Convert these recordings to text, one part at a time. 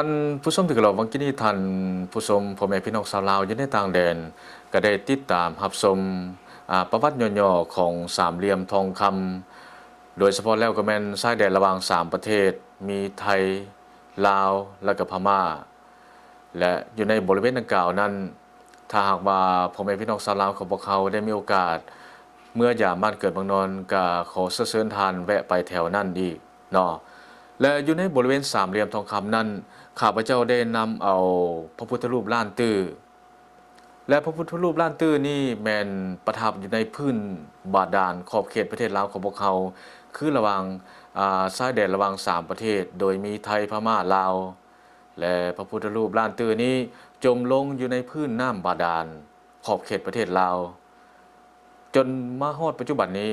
ທ່ານຜູ້ຊົມທີ່ເຄົາລົບ, ຫວ່າງກີ້ນີ້ທ່ານຜູ້ຊົມ ພໍ່ແມ່ພີ່ນ້ອງຊາວລາວຢູ່ໃນຕ່າງແດນ ກໍໄດ້ຕິດຕາມຮັບຊົມ ອາ ປະຫວັດຫຍໍ້ໆຂອງສາມຫຼ່ຽມທອງຄຳ ໂດຍສະເພາະແລ້ວກໍແມ່ນຊາຍແດນລະຫວ່າງສາມປະເທດ ມີໄທ, ລາວ ແລະກໍພະມ້າ ແລະ ຢູ່ໃນບໍລິເວນດັ່ງກ່າວນັ້ນ ຖ້າຫາກວ່າພໍ່ແມ່ພີ່ນ້ອງຊາວລາວຂອງພວກເຮົາໄດ້ມີໂອກາດເມືອຢາມບ້ານເກີດເມືອງນອນ ກໍຂໍເຊື້ອເຊີນທ່ານແວະໄປແຖວນັ້ນອີກເນາະ. ແລະ ຢູ່ໃນບໍລິເວນສາມຫຼ່ຽມທອງຄຳນັ້ນ ຂ້າພະເຈົ້າໄດ້ນຳເອົາພະພຸດທະຮູບລ້ານຕື້ ແລະ ພະພຸດທະຮູບລ້ານຕື້ນີ້ແມ່ນປະທັບຢູ່ໃນພື້ນບາດານຂອບເຂດປະເທດລາວຂອງພວກເຮົາ ຄືລະຫວ່າງ ອາ ຊາຍແດນລະຫວ່າງສາມປະເທດ ໂດຍມີໄທ, ພະມ້າ, ລາວ ແລະ ພະພຸດທະຮູບລ້ານຕື້ນີ້ຈົມລົງຢູ່ໃນພື້ນນ້ຳບາດານຂອບເຂດປະເທດລາວ ຈົນມາຮອດປັດຈຸບັນນີ້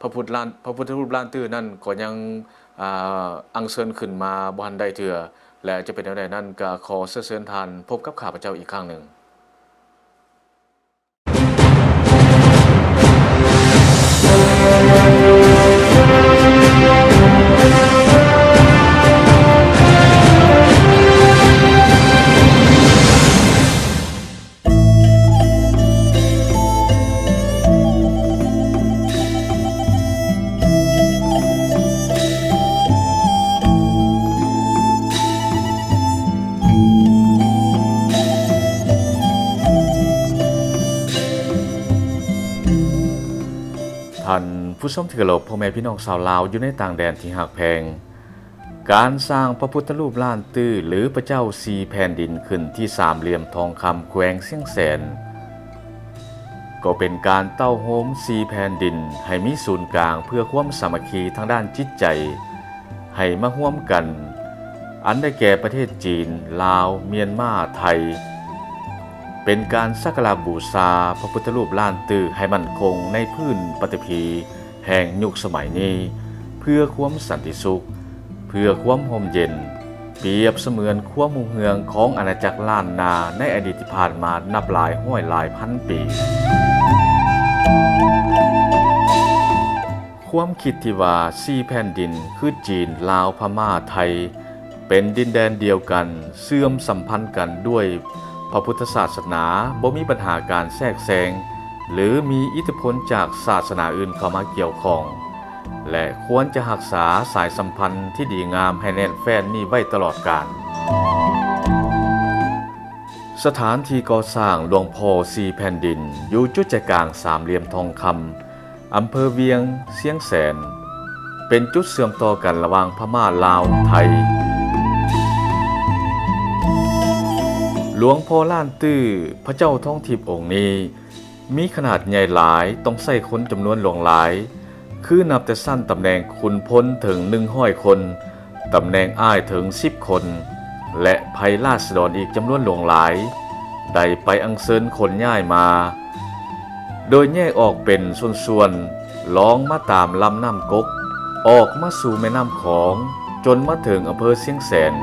ພະພຸດລ້ານ ພະພຸດທະຮູບລ້ານຕື້ນັ້ນກໍຍັງ ອາ ອັນເຊີນຂຶ້ນມາບໍ່ທັນໄດ້ເທື່ອ ແລະ ຈະເປັນແນວໃດນັ້ນ ກໍຂໍເຊື້ອເຊີນທ່ານພົບກັບຂ້າພະເຈົ້າອີກຄັ້ງໜຶ່ງ. ທ່ານຜູ້ຊົມທີ່ເຄົາລົບ, ພໍ່ແມ່ພີ່ນ້ອງຊາວລາວຢູ່ໃນຕ່າງແດນທີ່ຮັກແພງ, ການສ້າງພະພຸດທະຮູບລ້ານຕື້ ຫຼື ພະເຈົ້າສີ່ແຜ່ນດິນ ຂຶ້ນທີ່ສາມຫຼ່ຽມທອງຄຳ ແຂວງຊຽງແສນ ກໍເປັນການເຕົ້າໂຮມສີ່ແຜ່ນດິນໃຫ້ມີສູນກາງເພື່ອຄວາມສາມັກຄີທາງດ້ານຈິດໃຈ ໃຫ້ມາຮ່ວມກັນ, ອັນໄດ້ແກ່ປະເທດຈີນ, ລາວ, ມຽນມາ, ໄທ, ເປັນການສັກກາລະບູຊາພະພຸດທະຮູບລ້ານຕື້ໃຫ້ໝັ້ນຄົງໃນພື້ນປະຖະພີແຫ່ງຍຸກສະໄໝນີ້ ເພື່ອຄວາມສັນຕິສຸກ, ເພື່ອຄວາມຮົ່ມເຢັນ, ປຽບສະເໝືອນຄວາມຮຸ່ງເຮືອງຂອງອານາຈັກລ້ານນາໃນອະດີດທີ່ຜ່ານມານັບຫຼາຍຮ້ອຍຫຼາຍພັນປີ. ຄວາມຄິດທີ່ວ່າສີ່ແຜ່ນດິນ ຄື ຈີນ, ລາວ, ພະມ້າ, ໄທ ເປັນດິນແດນດຽວກັນ, ເຊື່ອມສຳພັນກັນດ້ວຍພະພຸດທະສາສະໜາ, ບໍ່ມີບັນຫາການແຊກແຊງ ຫຼື ມີອິດທິພົນຈາກສາສະໜາອື່ນເຂົ້າມາກ່ຽວຂ້ອງ ແລະ ຄວນຈະຮັກສາສາຍສຳພັນທີ່ດີງາມໃຫ້ແໜ້ນແຟ້ນນີ້ໄວ້ຕະຫຼອດການ. ສະຖານທີ່ກໍ່ສ້າງຫຼວງພໍ່ສີ່ແຜ່ນດິນ ຢູ່ຈຸດໃຈກາງສາມຫຼ່ຽມທອງຄຳ ອຳເພີວຽງຊຽງແສນ ເປັນຈຸດເຊື່ອມຕໍ່ກັນລະຫວ່າງພະມ້າ, ລາວ, ໄທ. ຫຼວງພໍ່ລ້ານຕື້ ພະເຈົ້າທອງທິບອົງນີ້ ມີຂະໜາດໃຫຍ່ຫຼາຍ, ຕ້ອງໃຊ້ຄົນຈຳນວນຫຼວງຫຼາຍ, ຄືນັບແຕ່ຊັ້ນຕຳແໜ່ງຂຸນພົນເຖິງໜຶ່ງຮ້ອຍຄົນ, ຕຳແໜ່ງອ້າຍເຖິງສິບຄົນ ແລະ ໄພລາຊະດອນອີກຈຳນວນຫຼວງຫຼາຍ ໄດ້ໄປອັນເຊີນຂົນຍ້າຍມາ ໂດຍແຍກອອກເປັນສ່ວນໆ ລອງມາຕາມລຳນ້ຳກົກ ອອກມາສູ່ແມ່ນ້ຳຂອງ ຈົນມາເຖິງອຳເພີຊຽງແສນ.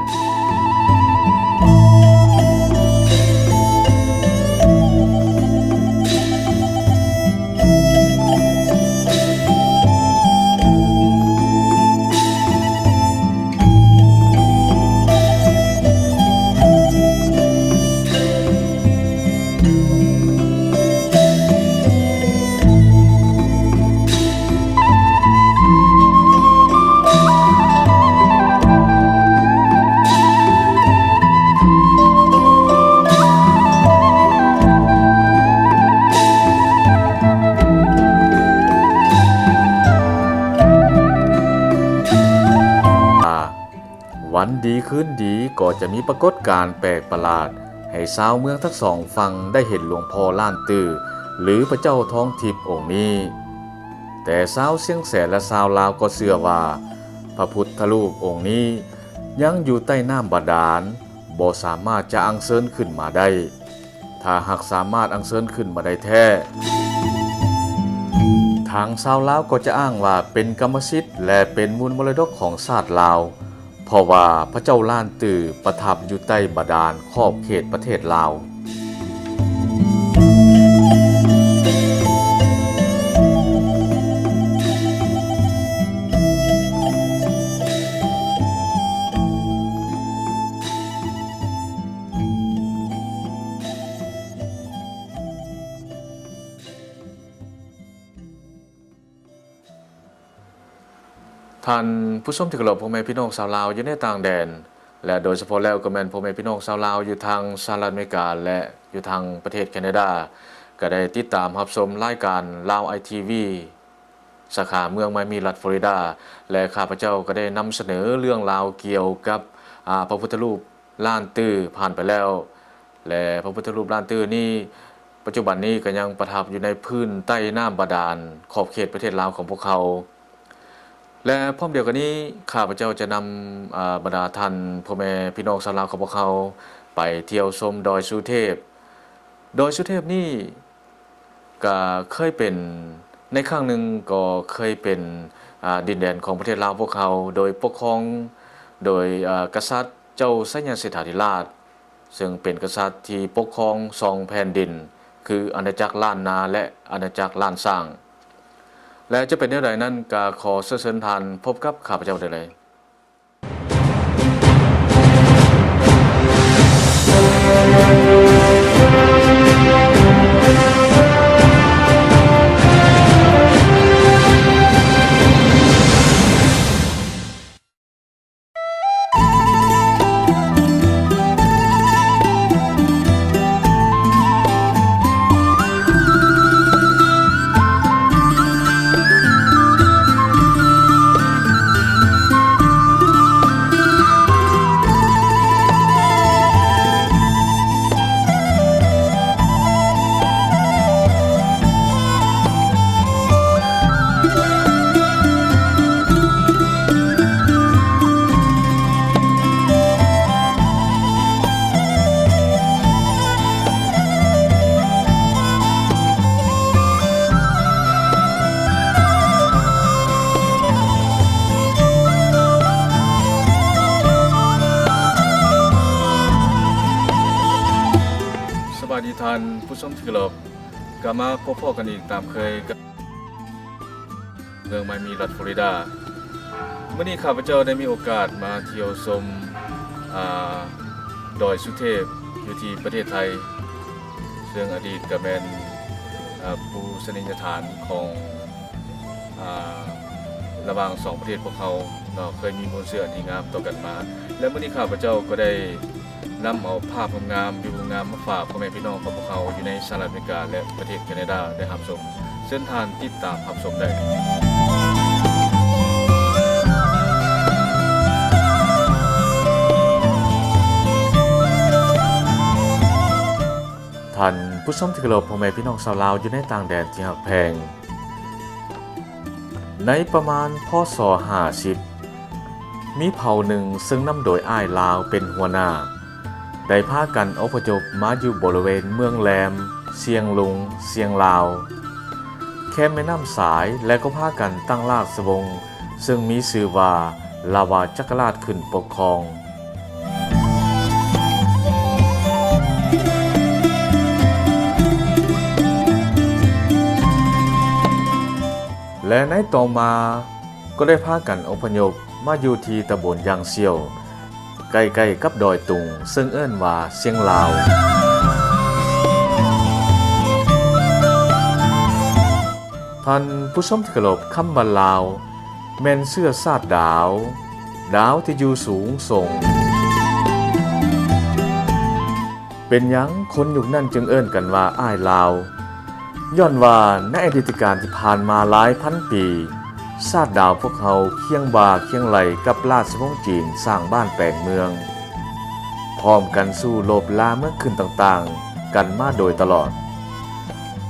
ວັນດີຄືນດີກໍຈະມີປາກົດການແປກປະຫຼາດ ໃຫ້ຊາວເມືອງທັງສອງຝັ່ງໄດ້ເຫັນຫຼວງພໍ່ລ້ານຕື້ ຫຼື ພະເຈົ້າທອງທິບອົງນີ້. ແຕ່ຊາວຊຽງແສນ ແລະ ຊາວລາວກໍເຊື່ອວ່າ ພະພຸດທະຮູບອົງນີ້ຍັງຢູ່ໃຕ້ນ້ຳບາດານ, ບໍ່ສາມາດຈະອັນເຊີນຂຶ້ນມາໄດ້. ຖ້າຫາກສາມາດອັນເຊີນຂຶ້ນມາໄດ້ແທ້, ທາງຊາວລາວກໍຈະອ້າງວ່າເປັນກຳມະສິດ ແລະ ເປັນມູນມໍລະດົກຂອງຊາດລາວ, ເພາະວ່າພະເຈົ້າລ້ານຕື້ປະທັບຢູ່ໃຕ້ບາດານຂອບເຂດປະເທດລາວ. ທ່ານຜູ້ຊົມທີ່ເຄົາລົບ, ພໍ່ແມ່ພີ່ນ້ອງຊາວລາວຢູ່ໃນຕ່າງແດນ ແລະ ໂດຍສະເພາະແລ້ວກໍແມ່ນພໍ່ແມ່ພີ່ນ້ອງຊາວລາວຢູ່ທາງສະຫະລັດອາເມລິກາ ແລະ ຢູ່ທາງປະເທດແຄນາດາ ກໍໄດ້ຕິດຕາມຮັບຊົມລາຍການລາວໄອທີວີ ສາຂາເມືອງໄມອາມີ ລັດຟລໍຣິດາ ແລະ ຂ້າພະເຈົ້າກໍໄດ້ນຳສະເໜີເລື່ອງລາວກ່ຽວກັບ ອາ ພະພຸດທະຮູບລ້ານຕື້ຜ່ານໄປແລ້ວ ແລະ ພະພຸດທະຮູບລ້ານຕື້ນີ້ ປັດຈຸບັນນີ້ກໍຍັງປະທັບຢູ່ໃນພື້ນໃຕ້ນ້ຳບາດານຂອບເຂດປະເທດລາວຂອງພວກເຮົາ. ແລະ ພ້ອມດຽວກັນນີ້ ຂ້າພະເຈົ້າຈະນຳ ອາ ບັນດາທ່ານພໍ່ແມ່ພີ່ນ້ອງຊາວລາວຂອງພວກເຮົາໄປທ່ຽວຊົມດອຍສຸເທບ. ດອຍສຸເທບນີ້ ກະເຄີຍເປັນ ໃນຄັ້ງໜຶ່ງກໍເຄີຍເປັນ ອາ ດິນແດນຂອງປະເທດລາວພວກເຮົາ ໂດຍປົກຄອງໂດຍ ອາ ກະສັດເຈົ້າໄຊຍະເສດຖາທິລາດ ເຊິ່ງເປັນກະສັດທີ່ປົກຄອງສອງແຜ່ນດິນ ຄືອານາຈັກລ້ານນາ ແລະ ອານາຈັກລ້ານຊ້າງ. ແລະ ຈະເປັນແນວໃດນັ້ນ ກະຂໍເຊີນທ່ານພົບກັບຂ້າພະເຈົ້າໄດ້ເລີຍ. ສະບາຍດີທ່ານຜູ້ຊົມທີ່ເຄົາລົບ, ກັບມາພົບພໍ້ກັນອີກຕາມເຄີຍກັບ ເມືອງໄມອາມີ ລັດຟລໍຣິດາ. ມື້ນີ້ຂ້າພະເຈົ້າໄດ້ມີໂອກາດມາທ່ຽວຊົມ ອາ ດອຍສຸເທບຢູ່ທີ່ປະເທດໄທ ເຊິ່ງອະດີດກະແມ່ນ ອາ ປູຊະນີຍະຖານຂອງ ອາ ລະຫວ່າງສອງປະເທດພວກເຮົາເນາະ ເຄີຍມີມູນເຊື້ອອັນດີງາມຕໍ່ກັນມາ. ແລະ ມື້ນີ້ຂ້າພະເຈົ້າກໍໄດ້ ນຳເອົາພາບງາມໆ ວິວງາມມາຝາກພໍ່ແມ່ພີ່ນ້ອງຂອງພວກເຮົາຢູ່ໃນສະຫະລັດອາເມລິກາ ແລະ ປະເທດແຄນາດາໄດ້ຮັບຊົມ. ເຊີນທ່ານຕິດຕາມຮັບຊົມໄດ້. ທ່ານຜູ້ຊົມທີ່ເຄົາລົບ, ພໍ່ແມ່ພີ່ນ້ອງຊາວລາວຢູ່ໃນຕ່າງແດນທີ່ຮັກແພງ, ໃນປະມານ ພ.ສ. ຫ້າສິບ ມີເຜົ່າໜຶ່ງເຊິ່ງນຳໂດຍອ້າຍລາວເປັນຫົວໜ້າ ໄດ້ພາກັນອົບພະຍົບມາຢູ່ບໍລິເວນເມືອງແຫຼມ, ຊຽງລຸງ, ຊຽງລາວ ແຄມແມ່ນ້ຳສາຍ ແລະ ກໍພາກັນຕັ້ງລາຊະວົງ ເຊິ່ງມີຊື່ວ່າ ລາວາຈັກກະລາດ ຂຶ້ນປົກຄອງ. ແລະ ໃນຕໍ່ມາກໍໄດ້ພາກັນອົບພະຍົບມາຢູ່ທີ່ຕຳບົນຢາງສ່ຽວ ໃກ້ໆກັບດອຍຕຸງ ເຊິ່ງເອີ້ນວ່າຊຽງລາວ. ທ່ານຜູ້ຊົມທີ່ເຄົາລົບ, ຄຳວ່າລາວ ແມ່ນເຊື້ອຊາດດາວ, ດາວທີ່ຢູ່ສູງສົ່ງ. ເປັນຫຍັງຄົນຍຸກນັ້ນຈຶ່ງເອີ້ນກັນວ່າອ້າຍລາວ? ຍ້ອນວ່າໃນອະດີດຕະການທີ່ຜ່ານມາຫຼາຍພັນປີ, ຊາດດາວພວກເຮົາຄຽງບ່າຄຽງໄຫຼ່ກັບລາຊະວົງຈີນສ້າງບ້ານແປງເມືອງ, ພ້ອມກັນສູ້ລົບລ່າເມືອງຂຶ້ນຕ່າງໆກັນມາໂດຍຕະຫຼອດ.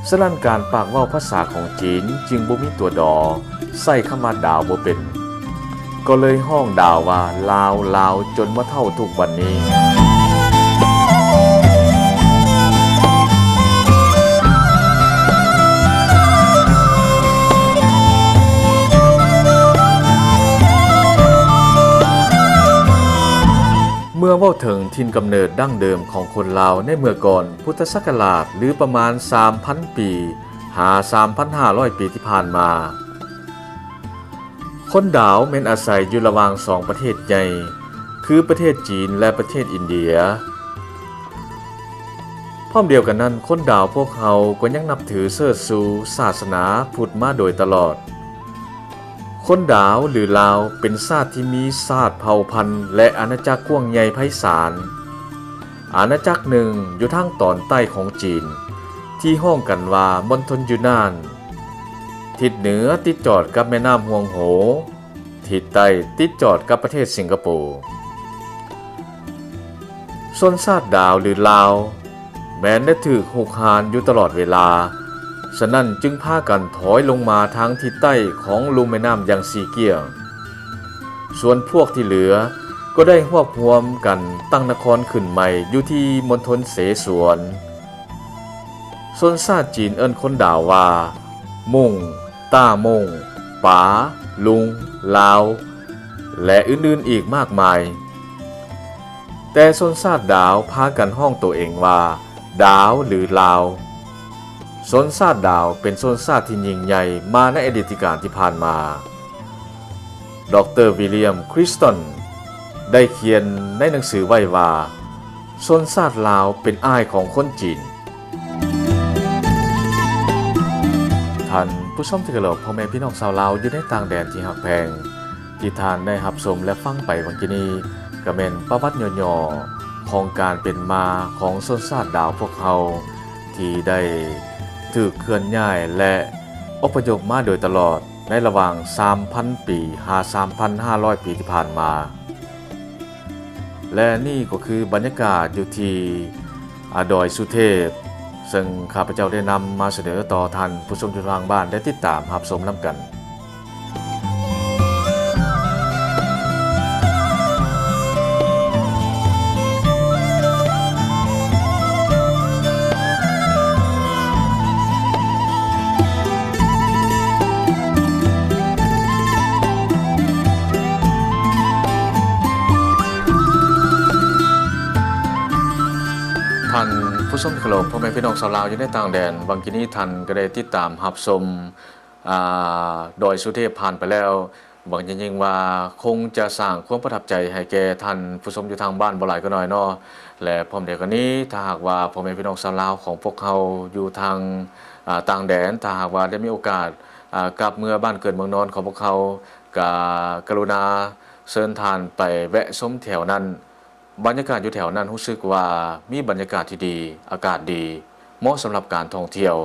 ສະນັ້ນ ການປາກເວົ້າພາສາຂອງຈີນຈຶ່ງບໍ່ມີຕົວດໍ, ໃຊ້ຄຳວ່າດາວບໍ່ເປັນ, ກໍເລີຍຮ້ອງດາວວ່າລາວ, ລາວ ຈົນມາເທົ່າທຸກວັນນີ້. ເມື່ອເວົ້າເຖິງຖິ່ນກຳເນີດດັ້ງເດີມຂອງຄົນລາວໃນເມື່ອກ່ອນ ພຸດທະສັກກະລາດ ຫຼື ປະມານສາມພັນປີ ຫາສາມພັນຫ້າຮ້ອຍປີທີ່ຜ່ານມາ, ຄົນດາວແມ່ນອາໄສຢູ່ລະຫວ່າງສອງປະເທດໃຫຍ່ ຄືປະເທດຈີນ ແລະ ປະເທດອິນເດຍ. ພ້ອມດຽວກັນນັ້ນ, ຄົນດາວພວກເຮົາກໍຍັງນັບຖືເຊີດຊູສາສະໜາພຸດມາໂດຍຕະຫຼອດ. ຄົນດາວ ຫຼື ລາວ ເປັນຊາດທີ່ມີຊາດເຜົ່າພັນ ແລະ ອານາຈັກກວ້າງໃຫຍ່ໄພສານ. ອານາຈັກໜຶ່ງຢູ່ທາງຕອນໃຕ້ຂອງຈີນ ທີ່ຮ້ອງກັນວ່າມົນທົນຢູນານ, ທິດເໜືອຕິດຈອດກັບແມ່ນ້ຳຮວງໂຫ, ທິດໃຕ້ຕິດຈອດກັບປະເທດສິງກະໂປ. ຊົນຊາດດາວ ຫຼື ລາວ ແມ່ນໄດ້ຖືກຮຸກຮານຢູ່ຕະຫຼອດເວລາ, ສະນັ້ນຈຶ່ງພາກັນຖອຍລົງມາທາງທິດໃຕ້ຂອງລຸ່ມແມ່ນ້ຳຢາງຊີກຽງ. ສ່ວນພວກທີ່ເຫຼືອກໍໄດ້ຮວບຮວມກັນຕັ້ງນະຄອນຂຶ້ນໃໝ່ຢູ່ທີ່ມົນທົນເສສວນ. ຊົນຊາດຈີນເອີ້ນຄົນດາວວ່າ ມຸ້ງ, ຕ້າມົ້ງ, ປາ, ລຸງ, ລາວ ແລະ ອື່ນໆອີກມາກມາຍ. ແຕ່ຊົນຊາດດາວພາກັນຮ້ອງໂຕເອງວ່າ ດາວ ຫຼື ລາວ. ຊົນຊາດດາວເປັນຊົນຊາດທີ່ຍິ່ງໃຫຍ່ມາໃນອະດີດການທີ່ຜ່ານມາ. ດອກເຕີ ວິລຽມ ຄຣິສຕັນ ໄດ້ຂຽນໃນໜັງສືໄວ້ວ່າ ຊົນຊາດລາວເປັນອ້າຍຂອງຄົນຈີນ. ທ່ານຜູ້ຊົມທີ່ເຄົາລົບ, ພໍ່ແມ່ພີ່ນ້ອງຊາວລາວຢູ່ໃນຕ່າງແດນທີ່ຮັກແພງ, ທີ່ທ່ານໄດ້ຮັບຊົມ ແລະ ຟັງໄປຫວ່າງກີ້ນີ້ ກໍແມ່ນປະຫວັດຫຍໍ້ໆຂອງການເປັນມາຂອງຊົນຊາດດາວພວກເຮົາ ທີ່ໄດ້ຖືກເຄື່ອນຍ້າຍ ແລະ ອົບພະຍົບມາໂດຍຕະຫຼອດໃນລະຫວ່າງສາມພັນປີຫາສາມພັນຫ້າຮ້ອຍປີທີ່ຜ່ານມາ. ແລະ ນີ້ກໍຄືບັນຍາກາດຢູ່ທີ່ ອາ ດອຍສຸເທບ ເຊິ່ງຂ້າພະເຈົ້າໄດ້ນຳມາສະເໜີຕໍ່ທ່ານຜູ້ຊົມຢູ່ທາງບ້ານໄດ້ຕິດຕາມຮັບຊົມນຳກັນ. ທ່ານຜູ້ຊົມທີ່ເຄົາລົບ, ພໍ່ແມ່ພີ່ນ້ອງຊາວລາວຢູ່ໃນຕ່າງແດນ, ຫວ່າງກີ້ນີ້ທ່ານກໍໄດ້ຕິດຕາມຮັບຊົມ ອາ ດອຍສຸເທບຜ່ານໄປແລ້ວ. ຫວັງຢ່າງຍິ່ງວ່າຄົງຈະສ້າງຄວາມປະທັບໃຈໃຫ້ແກ່ທ່ານຜູ້ຊົມຢູ່ທາງບ້ານບໍ່ຫຼາຍກໍໜ້ອຍເນາະ. ແລະ ພ້ອມດຽວກັນນີ້, ຖ້າຫາກວ່າພໍ່ແມ່ພີ່ນ້ອງຊາວລາວຂອງພວກເຮົາຢູ່ທາງ ອາ ຕ່າງແດນ, ຖ້າຫາກວ່າໄດ້ມີໂອກາດ ອາ ກັບເມືອບ້ານເກີດເມືອງນອນຂອງພວກເຮົາ, ກະກະລຸນາເຊີນທ່ານໄປແວະຊົມແຖວນັ້ນ. ບັນຍາກາດຢູ່ແຖວນັ້ນຮູ້ສຶກວ່າມີບັນຍາກາດທີ່ດີ, ອາກາດດີ, ເໝາະສຳລັບການທ່ອງທ່ຽວ.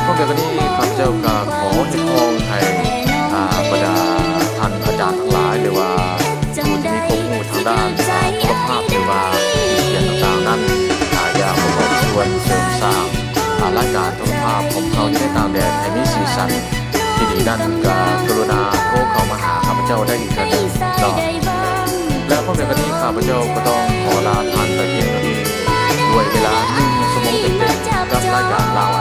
ພ້ອມດຽວກັນນີ້ ຂ້າພະເຈົ້າກໍຂໍຮຽກຮ້ອງໃຫ້ ອາ ບັນດາທ່ານອາຈານທັງຫຼາຍ ຫຼືວ່າຜູ້ທີ່ມີຄວາມຮູ້ທາງດ້ານ ອາ ໂທລະພາບ ຫຼືວ່າວິທະຍາການຕ່າງໆນັ້ນ ອາ ຢາກປະກອບສ່ວນເສີມສ້າງ ອາ ລາຍການໂທລະພາບຂອງເຮົາຢູ່ໃນຕ່າງແດນໃຫ້ມີສີສັນ ທີ່ດີນັ້ນກໍກະລຸນາໂທເຂົ້າມາຫາຂ້າພະເຈົ້າໄດ້ອີກເທື່ອໜຶ່ງເນາະ. ແລະ ພ້ອມດຽວກັນນີ້ ຂ້າພະເຈົ້າກໍຕ້ອງຂໍລາທ່ານໄປພຽງເທົ່ານີ້ ດ້ວຍເວລາໜຶ່ງຊົ່ວໂມງເຕັມໆ ກັບລາຍການລາວ